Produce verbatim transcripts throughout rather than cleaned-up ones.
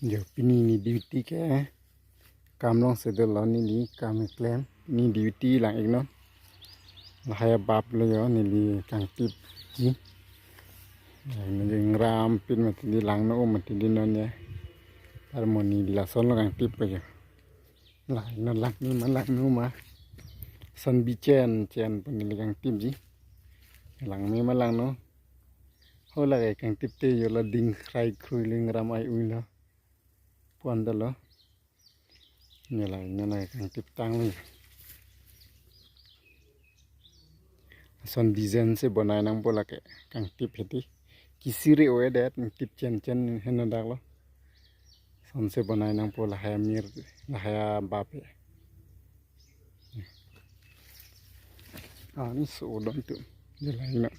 Jo, pini ni duty ke kam along sedel lo, neli kam klem, pini duty lang-iknon. Lahai abap lo jo, neli kangtipji. Neli ngrampin mati di langno mati di non ya. Armoni lason lo kangtip ko jo. Langno langni ma langno ma. Son bichen chen pen neli kangtipji. Langme ma langno. Ho lake kangtipte jo la ding khrai khrui lingram ai ui lo. Puan dalo. Nela nela kangtip tanglo. Son design si bonai nangpo lake kangtip hedi. Kisiri oe det kangtip chen chen heno daklo. Son si bonai nangpo lahai amir lahai abap e. Ah, ni so don tu. Dia lain nak.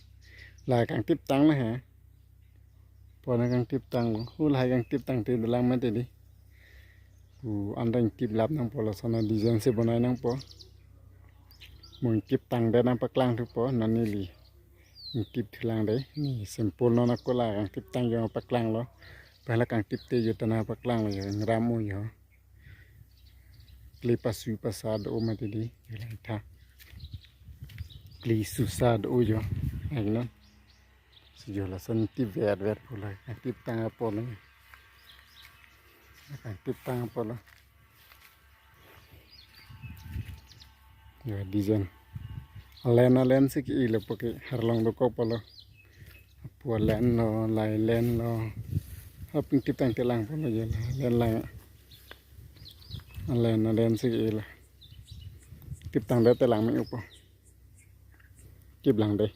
Lah kangtip tanglo he. Pona kangtip tanglo. Hu lahai kangtip tangte dalang mati di. Hu anta ingtip lap nangpo lason a design si bonai nangpo. Mo ingtip tangdet nangpaklang thupo non neli. Ingtip thulang dei. Ni simple non ako la kangtip tang jo paklanglo. Pahla kangtipte jo ta nangpaklanglo jo. Ngram o jo. Kle pasu pasa do mati di. Jo lang tha. Kle susa do jo. Ai non. Si jo lason tip vet vet pulo. Tip tang apotlo. Tip tang apotlo. Jo design. Alen alen si ke-ilo puke harlong dokok pulo. Apu alen lo, lai alen lo. Hap ingtip tangte lang pulo jo la. Alen lang. Alen alen si ke-ilo. Tip tangdet te langme-opo. Tip lang dei.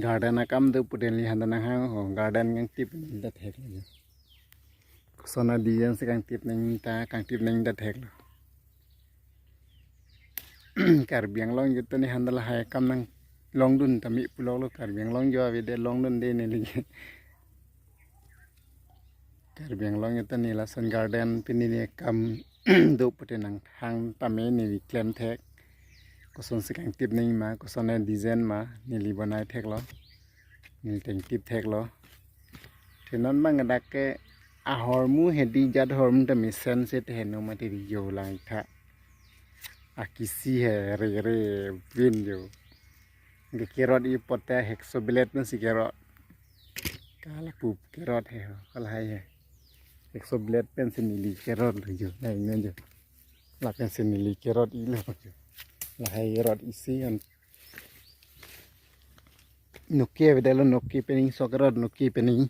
Garden akam do pute neli handa nanghang ho, garden kangtip nangji theklo jo. Son a design si kangtip nangji ta kangtip nangji theklo. Karbi Anglong jo ta ni handa lahai akam nanglongdun tame puloklo, Karbi Anglong jo avedet longdunde neli. Karbi Anglong jo ta ni lason garden pini ni kam do pute nanghang tame neli klem thek. Koson si kangtip nangji ma, koson a design ma, neli bonai theklo. Neli tengtip theklo. Te non bang dak ke ahormu hedi jat hormu ta mesen si te heno mati di jo lang tha. Akisi he re re vin jo. Ke kerot-i pote hekso blade pensi kerot. Kala pup kerot he ho, kala hai he. Hekso blade pensi neli kerot lo jo, lain jo. La pensi neli kerot-ilo jo. Lahai rot isi an. Noke avedetlo, noke pening sok rot noke pening.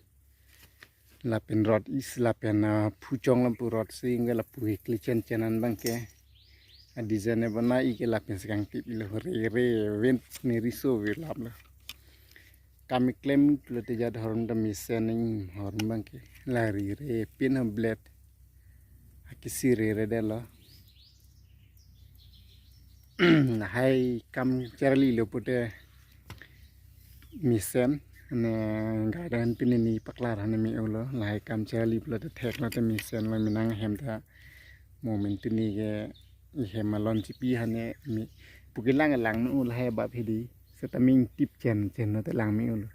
Lapen rot isi lapen ah, phuchong lapu rot si ingke lapu hekli chen chen an bangke. A design e bonai-i ke lapen si kangtip-ilo re re vin ni riso virlaplo. Kam keklem pulote jat hormu ta mesen ning hormu bangke. La re re pin ho blade. Akisi re re detlo. Lahai kam charlilo pute mesen ne garden pini ni paklar hane me-olo. Lahai kam charli pulote theklo te mesen lo, menang hem ta moment pini ke ihem alon chipi hane me puke lang langno lahai abap hedi. Setame ingtip chen chen no te lang me-olo.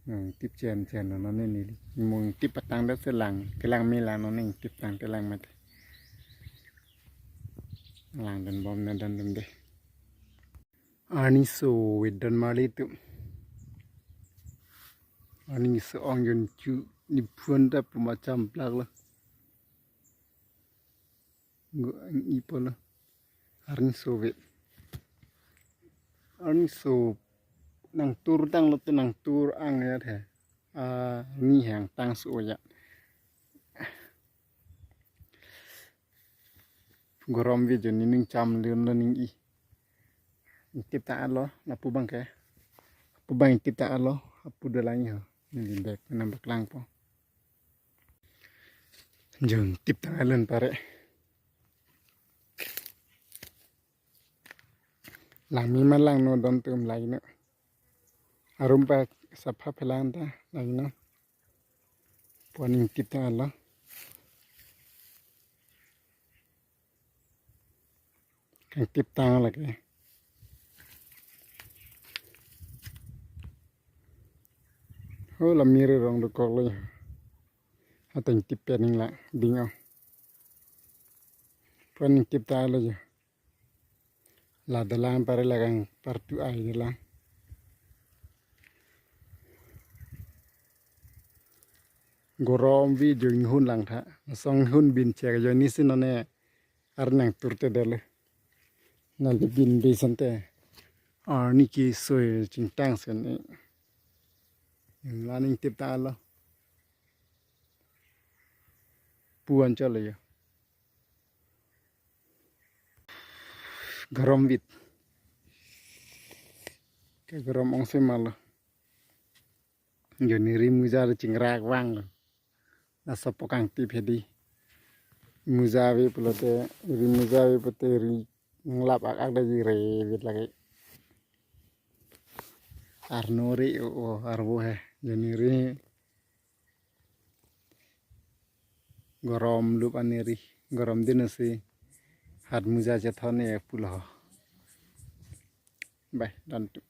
Hmm, tip chen chen no ne neli. Mo ingtip patang dak se lang, kelang me lang no ne ingtip tang te lang mati. Langdun bom ne dundun dei. Arni so wet dun marli tu. Arni so ong jun chu ni phun ta puma cham plak lo. Go ang-i pulo. Arni so wet. Arni so nangtur tanglo te nangtur ang ya the. Ah, ni hang tang so ya. Gorom vi jo ni ning cham lun lo ning i. Ingtip ta-alo, lapu bangke. Lapu bang ingtip ta-alo, lapu dolang ho. Ni bek menambak langpo. Jo ingtip ta-alun pare. Langme ma langno don tum laino. Arum pa sapha phelang ta laino. Puan ingtip ta-alo. Kangtip tang lake. Oh, la mir rong dokok lo. Ateng tip pen ning la ding o. Pen ning tip ta lo jo. La dolang pare lagang partu ai dolang. Gorom video inghun lang tha. Song hun bin chek jo ni si none arnang turte dele. Nali bin be sante. Arni ke soi chingtang sen ni. Laning tip ta lo. Puan chalo yo. Gorom vit. Ke gorom ong se malo. Joni ri muja ri chingrak vang lo. Laso pokang tip hedi. Muja ave pulote, ri muja ave pulote ri nglap ak ak daji re vit lagi. Arno ri o, o, arvo he. Joni ri gorom lup ani ri. Gorom din si hat muja chethon e pulo. Bye, dan tu.